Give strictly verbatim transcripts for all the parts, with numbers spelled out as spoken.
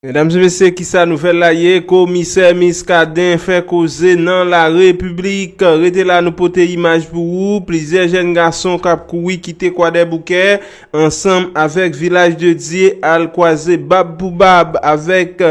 Medam e mesye, kisa nouvèl la ye? Komisè Muscadin fè koze nan la repiblik. Rete la, nou pote imaj pou ou. Plizyè jèn gason k ap kouri kite Kwadèboukè ansanm avèk Vilaj de Dye al kwaze bab pou bab avèk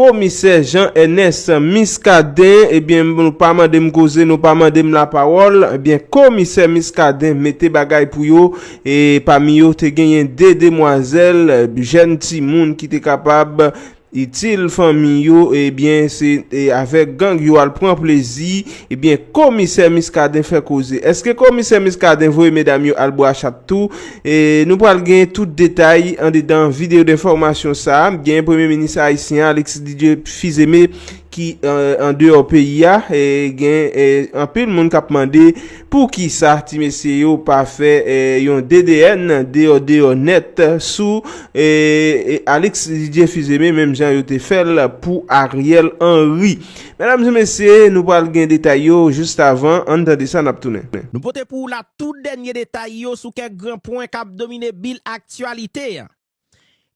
komisè Jean Ernest Muscadin. Ebyen, nou pa mande m koze, nou pa mande m lapawòl. Ebyen, komisè Muscadin mete bagay pou yo. E pami yo, te genyen de demwazèl, jèn timoun ki te kapab itil fanmi yo, ebyen, se e avèk gang yo al pran plezi, ebyen, komisè Muscadin fè koze. Èske komisè Muscadin voye medam yo al bwa chat tou? E nou pral gen tout detay andedan videyo denfòmasyon sa a. Gen premye minis ayisyen an, Alexis Didier Fils-Aimé, ki andeyò peyi a, e gen e anpil moun k ap mande poukisa ti mesye yo pa fè e yon D D N deyò deyò nèt sou e e Alix Didier Fils-Aimé, menm jan yo te fè l pou Ariel Henry. Medam e mesye, nou pral gen detay yo jis avan, ann tande sa, n ap tounen. Nou pote pou w la tout dènye detay yo sou kèk gran pwen k ap domine bil aktyalite an.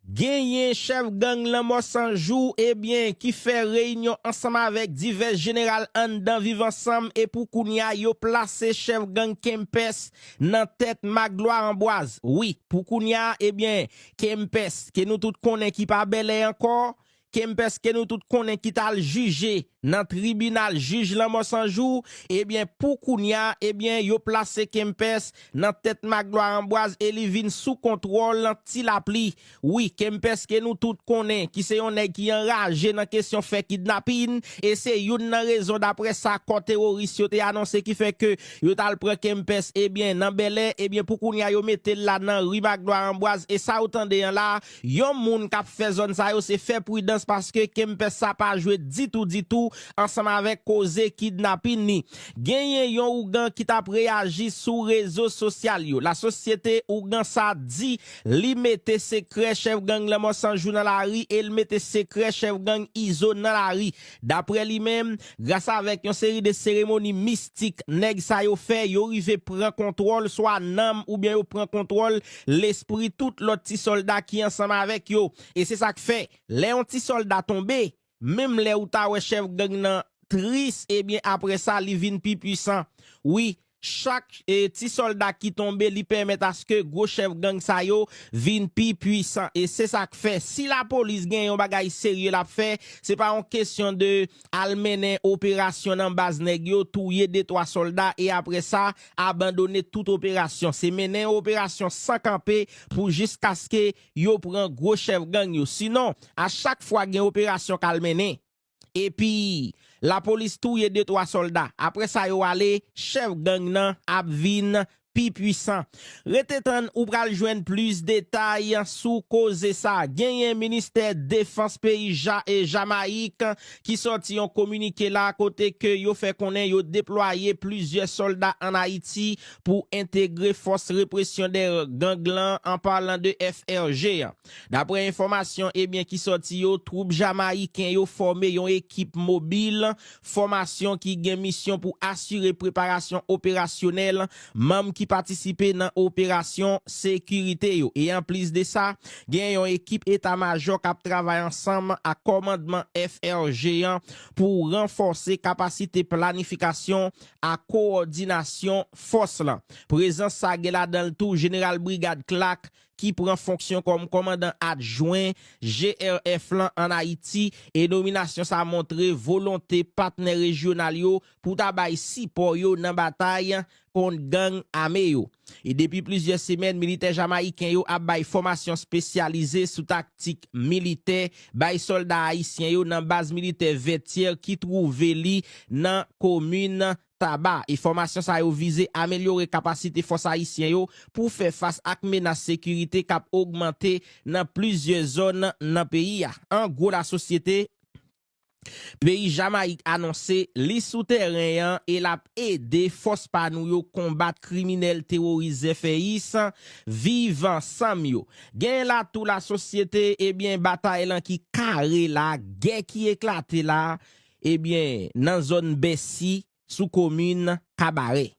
Genyen chèf gang Lanmò San Jou, ebyen, ki fè reyinyon ansanm avèk divès jeneral anndan Viv Ansanm, e pou kounye a, yo plase chèf gang Kempès nan tèt Maglwa Anbwaz. Wi, pou kounye a, ebyen, Kempès, ke nou tout konnen ki pa Bèlè ankò, Kempès ke nou tout konnen ki t al jije nan tribinal jij Lanmò San Jou, ebyen, pou kounye a, ebyen, yo plase Kempès nan tèt Maglwa Anbwaz e li vin sou kontwòl Ti Lapli. Wi, Kempès ke nou tout konnen ki se yon nèg ki anraje nan kesyon fè kidnapin, e se youn nan rezon, daprè sa kò teworis yo te anonse, ki fè ke yo t al pran Kempès, ebyen, nan Bèlè, ebyen, pou kounye a, yo mete l la nan ri Maglwa Anbwaz, e sa ou tande an la, yon moun k ap fè zòn sa yo, se fè pridans paske Kempès sa pa jwe ditou, ditou ansanm avèk koze kidnapin ni. Genyen yon ougan ki t ap reyaji sou rezo sosyal yo. Lasosyete ougan sa di li mete sekrè chèf gang Lanmò San Jou nan lari e l mete sekrè chèf gang Izo nan lari. Daprè li menm, gras avèk yon seri de seremoni mistik nèg sa yo fè, yo rive pran kontwòl swa nanm oubyen yo pran kontwòl lespri tout lòt ti sòlda ki ansanm avèk yo. E se sa k fè, lè yon ti sòlda tonbe, menm lè ou ta wè chèf gang nan tris, ebyen, apre sa, li vin pi pwisan. Wi, chak e, ti sòlda ki tonbe, li pèmèt aske gwo chèf gang sa yo vin pi pwisan. E se sa k fè, si lapolis gen yon bagay serye l ap fè, se pa yon kesyon de al mennen operasyon nan baz nèg yo, touye de twa sòlda, e apre sa, abandone tout operasyon. Se mennen yon operasyon san kanpe pou jiskaske yo pran gwo chèf gang yo. Sinon, a chak fwa gen operasyon k al mennen, epi lapolis touye de twa sòlda. Apre sa, yo ale, chèf gang nan ap vin pi pwisan. Rete tann, ou pral jwenn plis detay sou koze sa. Genyen ministè defans peyi Ja-, e Jamayik ki sòti yon kominike la kote ke yo fè konnen yo deplwaye plizyè sòlda ann Ayiti pou entegre fòs represyon dè gang lan, an palan de F R G an. Daprè enfòmasyon, ebyen, ki sòti yo, twoup jamayiken yo fòme yon ekip mobil fòmasyon ki gen misyon pou asire preparasyon operasyonèl manm ki patisipe nan operasyon sekirite yo. E anplis de sa, gen yon ekip eta majò k ap travay ansanm ak kòmandman F R G an pou ranfòse kapasite planifikasyon ak kowòdinasyon fòs lan. Prezans sa gen ladan l tou jeneral brigad Clark ki pran fonksyon kòm kòmandan adjwen G R F lan ann Ayiti, e nominasyon sa montre volonte patnè rejyonal yo pou ta bay sipò yo nan batay kont gang ame yo. E depi plizyè semèn, militè jamayiken yo ap bay fòmasyon espesyalize sou taktik militè bay sòlda ayisyen yo nan baz militè Vètyè ki twouve li nan komin Taba. E fòmasyon sa yo vize amelyore kapasite fòs ayisyen yo pou fè fas ak menas sekirite k ap ogmante nan plizyè zòn nan peyi a. An gwo, lasosyete peyi Jamayik anonse li sou tèren an e l ap ede fòs pa nou yo konbat kriminèl teworis zèfèyis Viv Ansanm yo. Genyen la tou lasosyete, ebyen, batay lan ki kare la, gè ki eklate la, ebyen, nan zòn Bèsi, sou komin Kabarè.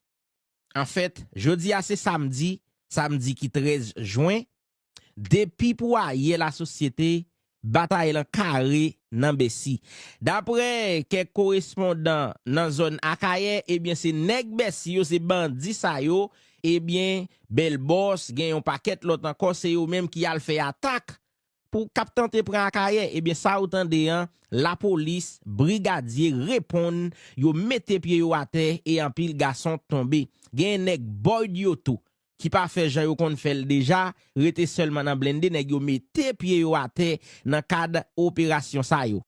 Anfèt, jodi a se samdi, samdi ki trèz jen. Depi pou ayè lasosyete, batay lan kare nan Bèsi. Daprè kèk korespondan nan zòn Akayè, ebyen se nèg Bèsi yo, se bandi sa yo, ebyen Bèl Bòs, gen yon pakèt lòt ankò, se yo menm ki al fè atak pou k ap tante pran Akayè. Ebyen sa ou tande an, lapolis, brigadye reponn, yo mete pye yo atè e anpil gason tonbe. Gen nèg Boyd yo tou ki pa fè jan yo konn fè l deja, rete sèlman nan blende, nèg yo mete pye yo atè nan kad operasyon sa yo.